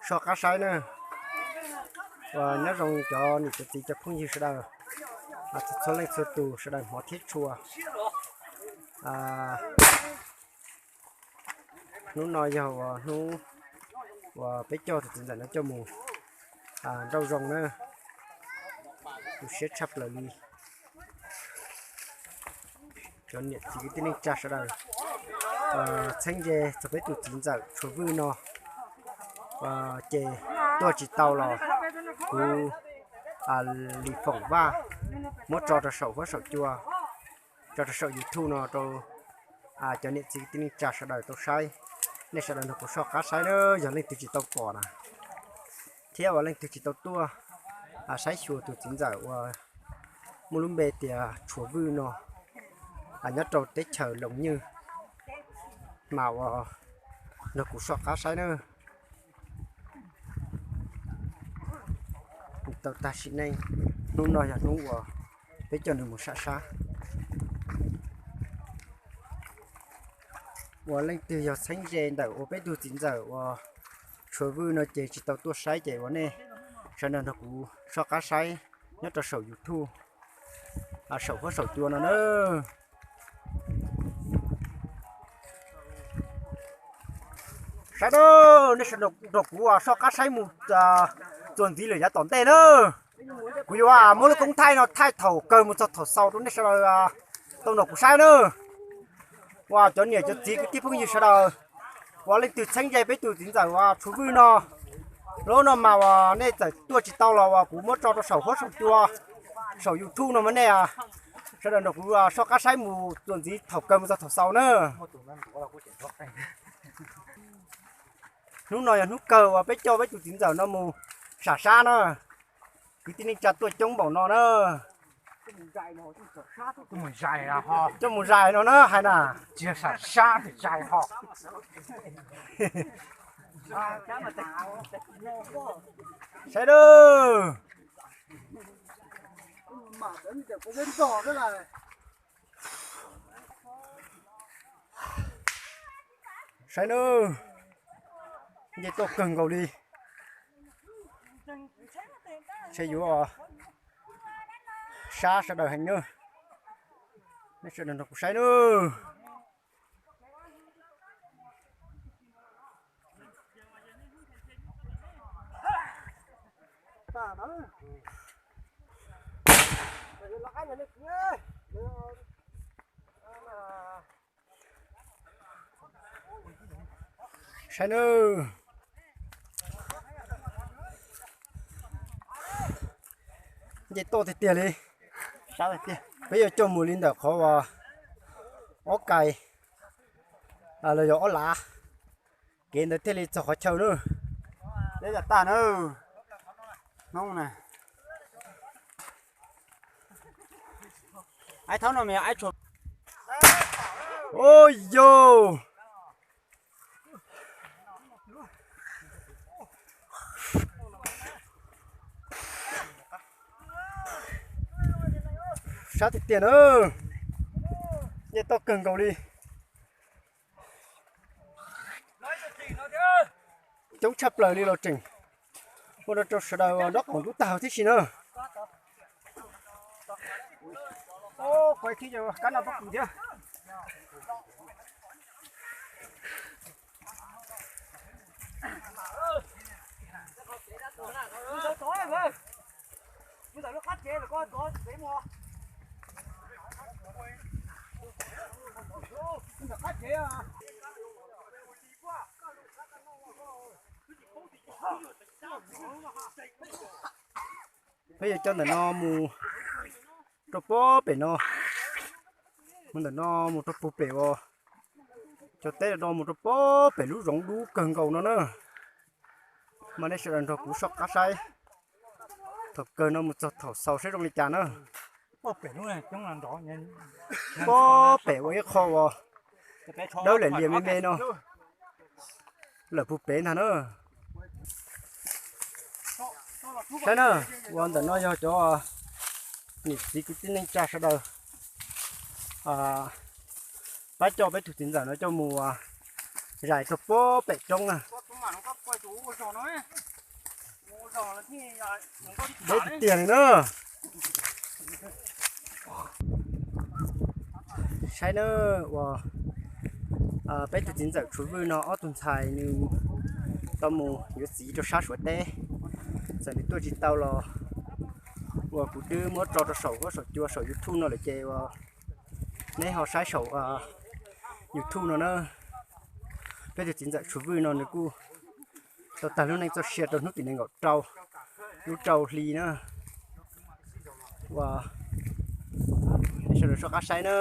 Soj qab saib na, uas nyob zoo cov niam cov txiv cov phooj ywg sawv daws, txhua leej txhua tus sawv daws hmov thiab tshua. Hnub no yog uas hnub uas peb coj tus txiv ntxawm no coj mus nrauj zoo na, tu siab tshaj plaws li. Cov niam txiv kwv tij neej tsa sawv daws, txheeb ze txog peb tus txiv ntxawm tshuav vwj no, ces tuaj tsis tau los kuv li foom vaj muab tso rau saum huab saum cua, tso rau saum YouTube no rau cov niam txiv kwv tij neej tsa sawv daws tau saib. Nej sawv daws nrog kuv soj qab saib na, yog leej twg tsis tau pom na, thiab uas leej twg tsis tau tuaj saib xyuas tus txiv ntxawm uas muaj lub npe tias tshuav vwj no, nyob rau teb chaws Loos Nywj, mas uas nrog kuv soj qab saib na. Tau tag sim neej, hnub no yog hnub uas peb coj nws mus sam sab. Uas leej twg yog txheeb ze ntawm uas peb tug txiv ntxawm uas tshuav vwj no ces tsis tau tuaj saib ces uas nej sawv daws nrog kuv soj qab saib nyob rau saum YouTube, saum huab saum cua no na. Saib na, nej sawv daws nrog kuv soj qab saib mus txuas ntxiv lawm yav tom ntej na. Kuv yuav muab lub koob thaij no thaij thaum kawg mus txog thaum xaus rau nej sawv daws tau nrog kuv saib na. Uas cov niam cov txiv kwv tij phooj ywg sawv daws, uas leej twg txheeb ze peb tus txiv ntxawm uas tshuav vwj no, lub no mas uas nej txawm tuaj tsis tau los uas kuv muab tso rau saum huab saum cua, saum YouTube no mas nej sawv daws nrog kuv soj qab saib mus txuas ntxiv thaum kawg mus txog thaum xaus na. Hnub no yog hnub kawg uas peb coj peb tus txiv ntxawm no mus sam sab na. Kwv tij neej tsa tuaj coob npaum no na. Coj mus zais no na hais na. Tsis sam sab zais ho. Saib lawm. Saib na, nce tuaj kawg nkaus li. Saib yuav sab sawv daws heev na. Nej sawv daws nrog kuv saib na. Saib nawb. Nce toj tiag tiag li. Peb yuav coj mus li ntawm qhov uas ob kais los yog ob lav, kev ntawd thiaj li txog qhov chaw na. Peb yog tag na. Hnub na. Ua yog sab tiag tiag na. Nce toj kawg nkaus li. Coob tshaj plaws li los tseem ua rau sawv daws nraub qaum ntub tag huv tib si na. Peb yuav coj ntawm no mus rau pob pem no, mus ntawm no mus rau puag pem uas cov teb no mus rau pob pem lub zoov dub kawg nkaus no na. Mas nej sawv daws nrog kuv soj qab saib thaum kawg no mus txog thaum xaus saib zoo li cas na. Pob pem ua ib qho uas dawb lem lias me me no lawm puag pem ntag na. Saib na, uas ntawm no yog cov niam txiv kwv tij neej tsa sawv daws pab coj peb tug txiv ntxawm no coj mus zais rau pob pem roob na. Deb tiag tiag li na. Saib na, uas peb tus txiv ntxawm Tshuav Vwj no ob tug ntxhais nws tau mus yuav txiv rau sab Suav teb, txawm nws tuaj tsis tau los uas kuv twb muab tso rau saum huab saum cua saum YouTube no lawm ces uas neb ho saib saum YouTube no na. Peb tus txiv ntxawm Tshuav Vwj no nws kuj tau tag lub neej txoj sia rau hnub tim nees nkaum rau lub rau hli na. Uas sawv daws soj qab saib na.